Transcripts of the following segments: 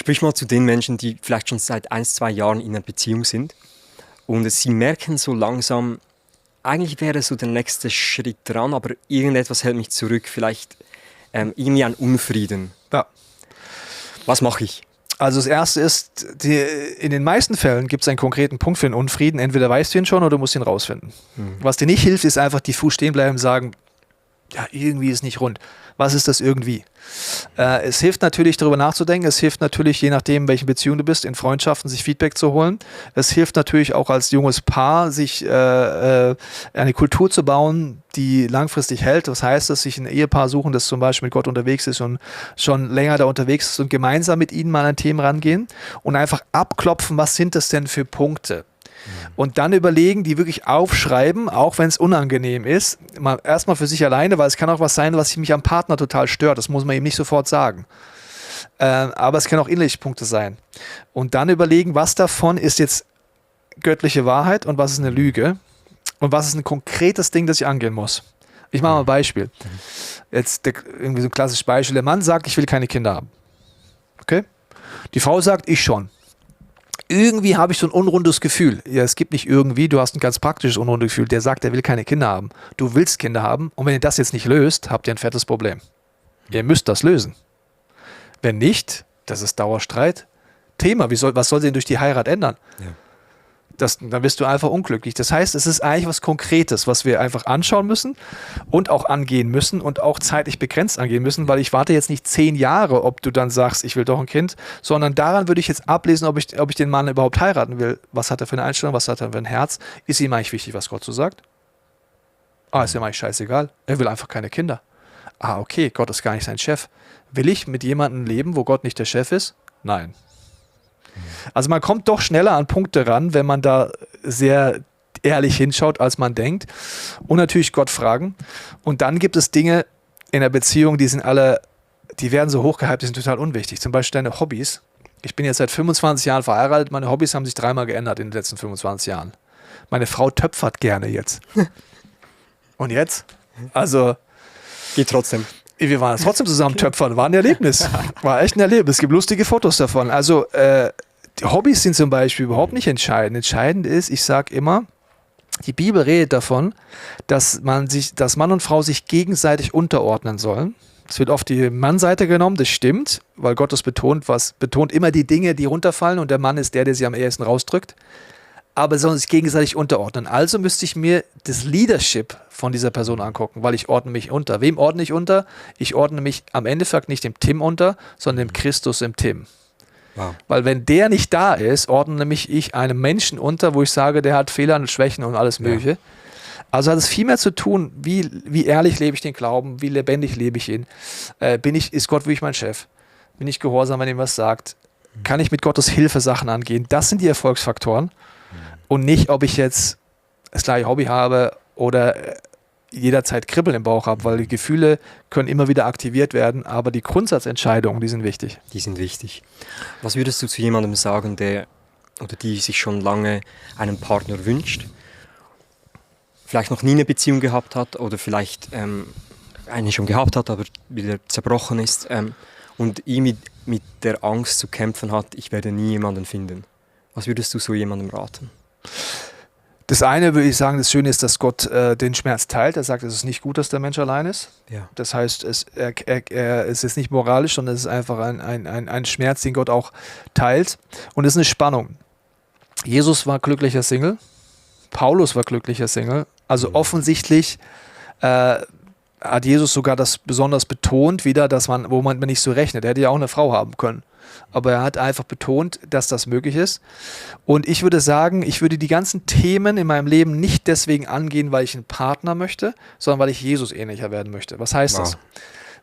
Sprich mal zu den Menschen, die vielleicht schon seit 1-2 Jahren in einer Beziehung sind und sie merken so langsam, eigentlich wäre so der nächste Schritt dran, aber irgendetwas hält mich zurück, vielleicht irgendwie ein Unfrieden. Ja. Was mache ich? Also das Erste ist, in den meisten Fällen gibt es einen konkreten Punkt für den Unfrieden. Entweder weißt du ihn schon oder du musst ihn rausfinden. Was dir nicht hilft, ist einfach diffus stehen bleiben und sagen, ja, irgendwie ist nicht rund. Was ist das irgendwie? Es hilft natürlich, darüber nachzudenken. Es hilft natürlich, je nachdem, in welchen Beziehungen du bist, in Freundschaften sich Feedback zu holen. Es hilft natürlich auch als junges Paar, sich eine Kultur zu bauen, die langfristig hält. Das heißt, dass sich ein Ehepaar suchen, das zum Beispiel mit Gott unterwegs ist und schon länger da unterwegs ist und gemeinsam mit ihnen mal an Themen rangehen und einfach abklopfen, was sind das denn für Punkte? Und dann überlegen, die wirklich aufschreiben, auch wenn es unangenehm ist, erstmal für sich alleine, weil es kann auch was sein, was mich am Partner total stört. Das muss man ihm nicht sofort sagen. Aber es können auch innerliche Punkte sein. Und dann überlegen, was davon ist jetzt göttliche Wahrheit und was ist eine Lüge und was ist ein konkretes Ding, das ich angehen muss. Ich mache mal ein Beispiel. Jetzt irgendwie so ein klassisches Beispiel. Der Mann sagt, ich will keine Kinder haben. Okay? Die Frau sagt, ich schon. Irgendwie habe ich so ein unrundes Gefühl. Ja, es gibt nicht irgendwie, du hast ein ganz praktisches unrundes Gefühl. Der sagt, er will keine Kinder haben. Du willst Kinder haben und wenn ihr das jetzt nicht löst, habt ihr ein fettes Problem. Ihr müsst das lösen. Wenn nicht, das ist Dauerstreit. Thema, was soll sich denn durch die Heirat ändern? Ja. Dann bist du einfach unglücklich. Das heißt, es ist eigentlich was Konkretes, was wir einfach anschauen müssen und auch angehen müssen und auch zeitlich begrenzt angehen müssen, weil ich warte jetzt nicht 10 Jahre, ob du dann sagst, ich will doch ein Kind, sondern daran würde ich jetzt ablesen, ob ich den Mann überhaupt heiraten will. Was hat er für eine Einstellung, was hat er für ein Herz? Ist ihm eigentlich wichtig, was Gott so sagt? Ist ihm eigentlich scheißegal. Er will einfach keine Kinder. Okay, Gott ist gar nicht sein Chef. Will ich mit jemandem leben, wo Gott nicht der Chef ist? Nein. Also man kommt doch schneller an Punkte ran, wenn man da sehr ehrlich hinschaut, als man denkt. Und natürlich Gott fragen. Und dann gibt es Dinge in der Beziehung, die werden so hochgehypt, die sind total unwichtig. Zum Beispiel deine Hobbys. Ich bin jetzt seit 25 Jahren verheiratet. Meine Hobbys haben sich 3-mal geändert in den letzten 25 Jahren. Meine Frau töpfert gerne jetzt. Und jetzt? Also... Geht trotzdem. Wir waren trotzdem zusammen töpfern. War ein Erlebnis. War echt ein Erlebnis. Es gibt lustige Fotos davon. Also die Hobbys sind zum Beispiel überhaupt nicht entscheidend. Entscheidend ist, ich sage immer, die Bibel redet davon, dass Mann und Frau sich gegenseitig unterordnen sollen. Es wird oft die Mannseite genommen, das stimmt, weil Gott das betont immer die Dinge, die runterfallen und der Mann ist der sie am ehesten rausdrückt. Aber sie sollen sich gegenseitig unterordnen. Also müsste ich mir das Leadership von dieser Person angucken, weil ich ordne mich unter. Wem ordne ich unter? Ich ordne mich am Endeffekt nicht dem Tim unter, sondern dem Christus im Tim. Wow. Weil wenn der nicht da ist, ordne nämlich ich einem Menschen unter, wo ich sage, der hat Fehler und Schwächen und alles Mögliche. Ja. Also hat es viel mehr zu tun, wie ehrlich lebe ich den Glauben, wie lebendig lebe ich ihn. Ist Gott wirklich mein Chef? Bin ich gehorsam, wenn er was sagt? Kann ich mit Gottes Hilfe Sachen angehen? Das sind die Erfolgsfaktoren. Und nicht, ob ich jetzt das gleiche Hobby habe oder jederzeit Kribbeln im Bauch habe, weil die Gefühle können immer wieder aktiviert werden, aber die Grundsatzentscheidungen, die sind wichtig. Die sind wichtig. Was würdest du zu jemandem sagen, der oder die sich schon lange einen Partner wünscht, vielleicht noch nie eine Beziehung gehabt hat oder vielleicht eine schon gehabt hat, aber wieder zerbrochen ist und ihm mit der Angst zu kämpfen hat, ich werde nie jemanden finden? Was würdest du so jemandem raten? Das eine würde ich sagen, das Schöne ist, dass Gott den Schmerz teilt. Er sagt, es ist nicht gut, dass der Mensch allein ist. Ja. Das heißt, es ist nicht moralisch, sondern es ist einfach ein Schmerz, den Gott auch teilt. Und es ist eine Spannung. Jesus war glücklicher Single. Paulus war glücklicher Single. Also offensichtlich hat Jesus sogar das besonders betont, wieder, wo man nicht so rechnet. Er hätte ja auch eine Frau haben können. Aber er hat einfach betont, dass das möglich ist. Und ich würde sagen, ich würde die ganzen Themen in meinem Leben nicht deswegen angehen, weil ich einen Partner möchte, sondern weil ich Jesus ähnlicher werden möchte. Was heißt das?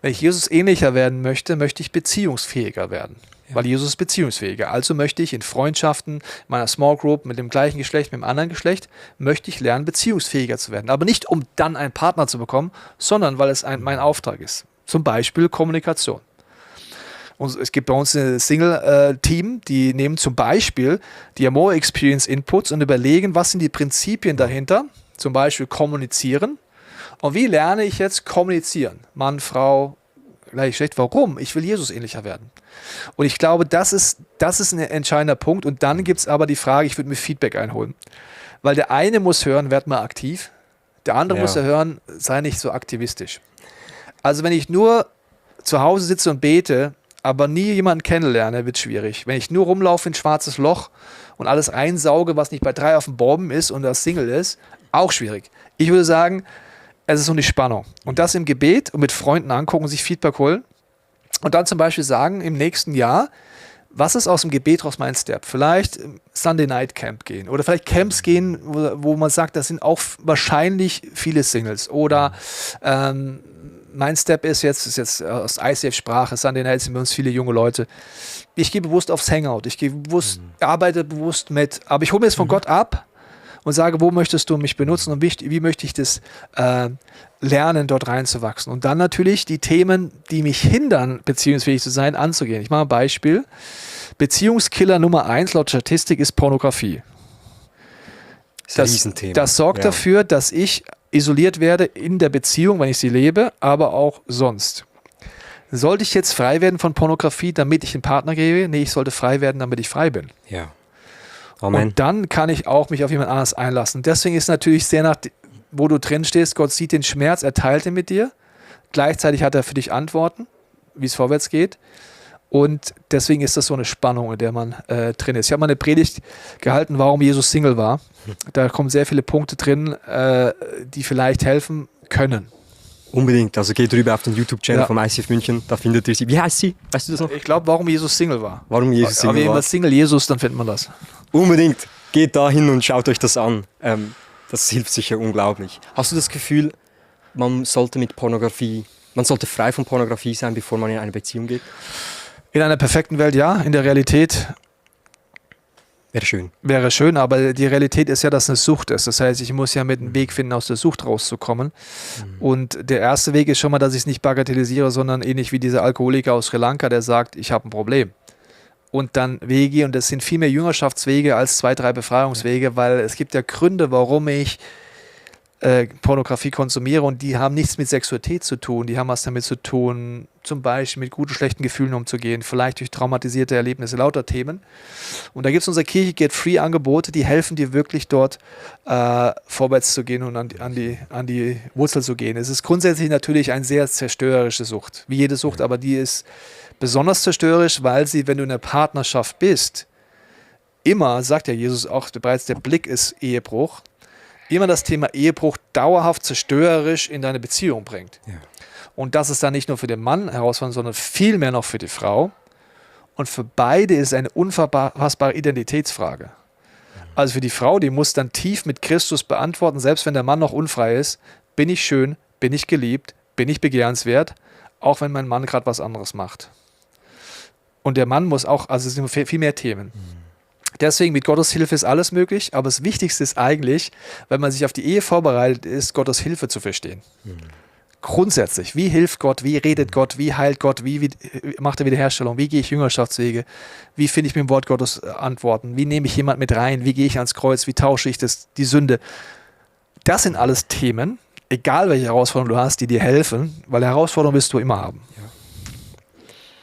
Wenn ich Jesus ähnlicher werden möchte, möchte ich beziehungsfähiger werden. Ja. Weil Jesus ist beziehungsfähiger. Also möchte ich in Freundschaften, meiner Small Group, mit dem gleichen Geschlecht, mit dem anderen Geschlecht, möchte ich lernen, beziehungsfähiger zu werden. Aber nicht, um dann einen Partner zu bekommen, sondern weil es mein Auftrag ist. Zum Beispiel Kommunikation. Und es gibt bei uns ein Single-Team, die nehmen zum Beispiel die Amore Experience Inputs und überlegen, was sind die Prinzipien dahinter, zum Beispiel kommunizieren. Und wie lerne ich jetzt kommunizieren? Mann, Frau, gleich schlecht. Warum? Ich will Jesus ähnlicher werden. Und ich glaube, das ist ein entscheidender Punkt. Und dann gibt es aber die Frage, ich würde mir Feedback einholen. Weil der eine muss hören, werd mal aktiv. Der andere muss ja hören, sei nicht so aktivistisch. Also wenn ich nur zu Hause sitze und bete, aber nie jemanden kennenlerne, wird es schwierig. Wenn ich nur rumlaufe in ein schwarzes Loch und alles einsauge, was nicht bei 3 auf dem Baum ist und das Single ist, auch schwierig. Ich würde sagen, es ist so eine Spannung. Und das im Gebet und mit Freunden angucken, sich Feedback holen und dann zum Beispiel sagen, im nächsten Jahr, was ist aus dem Gebet raus mein Step? Vielleicht Sunday Night Camp gehen oder vielleicht Camps gehen, wo man sagt, das sind auch wahrscheinlich viele Singles. Oder mein Step ist jetzt aus ICF-Sprache, Sunday Night sind bei uns viele junge Leute. Ich gehe bewusst aufs Hangout, arbeite bewusst mit, aber ich hole mir es von Gott ab und sage, wo möchtest du mich benutzen und wie möchte ich das lernen, dort reinzuwachsen. Und dann natürlich die Themen, die mich hindern, beziehungsfähig zu sein, anzugehen. Ich mache ein Beispiel. Beziehungskiller Nummer 1 laut Statistik ist Pornografie. Das ist ein Riesenthema. Das sorgt dafür, dass ich isoliert werde in der Beziehung, wenn ich sie lebe, aber auch sonst. Sollte ich jetzt frei werden von Pornografie, damit ich einen Partner gebe? Nee, ich sollte frei werden, damit ich frei bin. Ja. Amen. Und dann kann ich auch mich auf jemand anderes einlassen. Deswegen ist natürlich sehr nach, wo du drin stehst, Gott sieht den Schmerz, er teilt ihn mit dir. Gleichzeitig hat er für dich Antworten, wie es vorwärts geht. Und deswegen ist das so eine Spannung, in der man drin ist. Ich habe mal eine Predigt gehalten, warum Jesus Single war. Da kommen sehr viele Punkte drin, die vielleicht helfen können. Unbedingt, also geht rüber auf den YouTube-Channel vom ICF München, da findet ihr sie. Wie heißt sie? Weißt du das noch? Ich glaube, warum Jesus Single war. Warum Jesus Single war. Aber war. wenn Single Jesus, dann findet man das. Unbedingt, geht da hin und schaut euch das an. Das hilft sicher unglaublich. Hast du das Gefühl, man sollte frei von Pornografie sein, bevor man in eine Beziehung geht? In einer perfekten Welt ja, in der Realität wäre schön, aber die Realität ist ja, dass es eine Sucht ist. Das heißt, ich muss ja mit einem Weg finden, aus der Sucht rauszukommen. Und der erste Weg ist schon mal, dass ich es nicht bagatellisiere, sondern ähnlich wie dieser Alkoholiker aus Sri Lanka, der sagt, ich habe ein Problem. Und dann Wege, und das sind viel mehr Jüngerschaftswege als 2, 3 Befreiungswege, weil es gibt ja Gründe, warum ich Pornografie konsumiere und die haben nichts mit Sexualität zu tun, die haben was damit zu tun, zum Beispiel mit guten, schlechten Gefühlen umzugehen, vielleicht durch traumatisierte Erlebnisse, lauter Themen. Und da gibt es unsere Kirche Get Free Angebote, die helfen dir wirklich dort vorwärts zu gehen und an die Wurzel zu gehen. Es ist grundsätzlich natürlich eine sehr zerstörerische Sucht, wie jede Sucht, aber die ist besonders zerstörerisch, weil sie, wenn du in einer Partnerschaft bist, immer, sagt ja Jesus auch bereits, der Blick ist Ehebruch, immer das Thema Ehebruch dauerhaft zerstörerisch in deine Beziehung bringt. Ja. Und das ist dann nicht nur für den Mann herausfordernd, sondern vielmehr noch für die Frau. Und für beide ist es eine unfassbare Identitätsfrage. Also für die Frau, die muss dann tief mit Christus beantworten, selbst wenn der Mann noch unfrei ist, bin ich schön, bin ich geliebt, bin ich begehrenswert, auch wenn mein Mann gerade was anderes macht. Und der Mann muss auch, also es sind viel mehr Themen. Deswegen mit Gottes Hilfe ist alles möglich, aber das Wichtigste ist eigentlich, wenn man sich auf die Ehe vorbereitet ist, Gottes Hilfe zu verstehen. Grundsätzlich, wie hilft Gott, wie redet Gott, wie heilt Gott, wie macht er Wiederherstellung, wie gehe ich Jüngerschaftswege, wie finde ich mit dem Wort Gottes Antworten, wie nehme ich jemand mit rein, wie gehe ich ans Kreuz, wie tausche ich die Sünde. Das sind alles Themen, egal welche Herausforderungen du hast, die dir helfen, weil Herausforderungen wirst du immer haben.